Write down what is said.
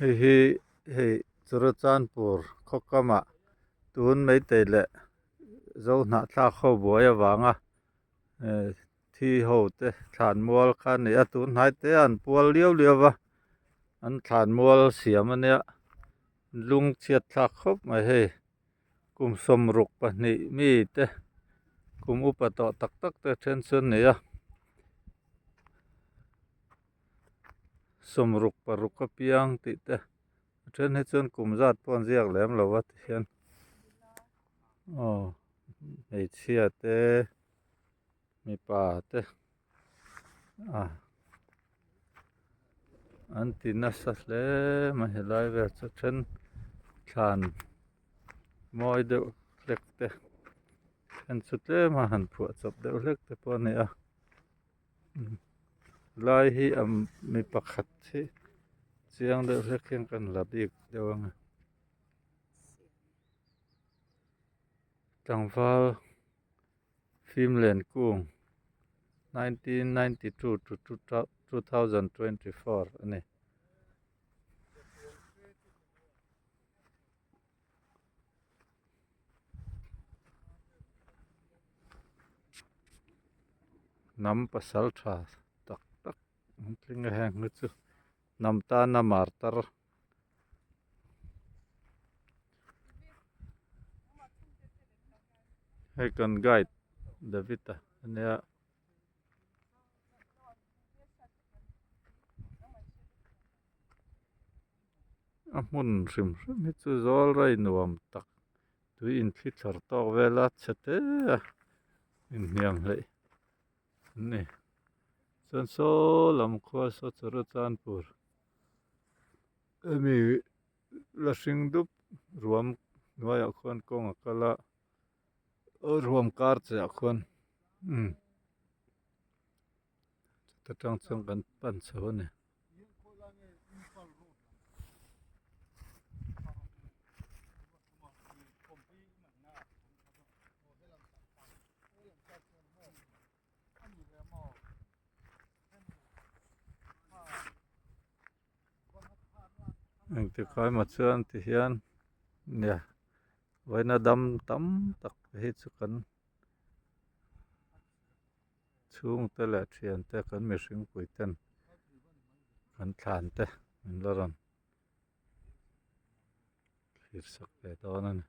Hei hi hei Churachandpur khaw kamah tun maitei leh zo hnahthlak ho buai avanga eh thi ho te thlan mual kha a ni a tun hnai te a an pual liau liau va an thlan mual siam a nia lung chhiat thlak khawp mai hei kum 62 mi te kum upa tawh tak tak te then chu an ni a. 66 apiang tih te a then hi chuan kum zat pawh an ziak lem lo a tihian aw hmeichhia te mipa te a an ti nasa hle mai helai vel chu then thlan mawi deuh hlek te then chu tlem a han phuah chawp deuh hlek te pawh a ni a. Lai hi a mi pakhat hi chiang deuh hlek hian kan la bik deuh ang a tlangval fimlen kung 1992 to 2024 a ni. Hnam pasal tha tak tak an tling a heng hi chu hnam tana martar hei kan guide David a ania. A hmun hrim hrim hi chu zawl rai nuam tak tui inthli thar tawk vel a chhe te a inhniam hleih an ni chuan saw lam khua saw Churachandpur hemi la hring dup ruam hnuaiah khuan kawng a kal a ruam kar che ah khuan umm chuta tang chuan kan pan chho a ni. Engtik lai maw chuan ti hian nia vawiina dam tam tak hi chu kan chhungte leh thiante kan mihring pui ten kan thlan te an la rawn thlir sak ve dawn a ni.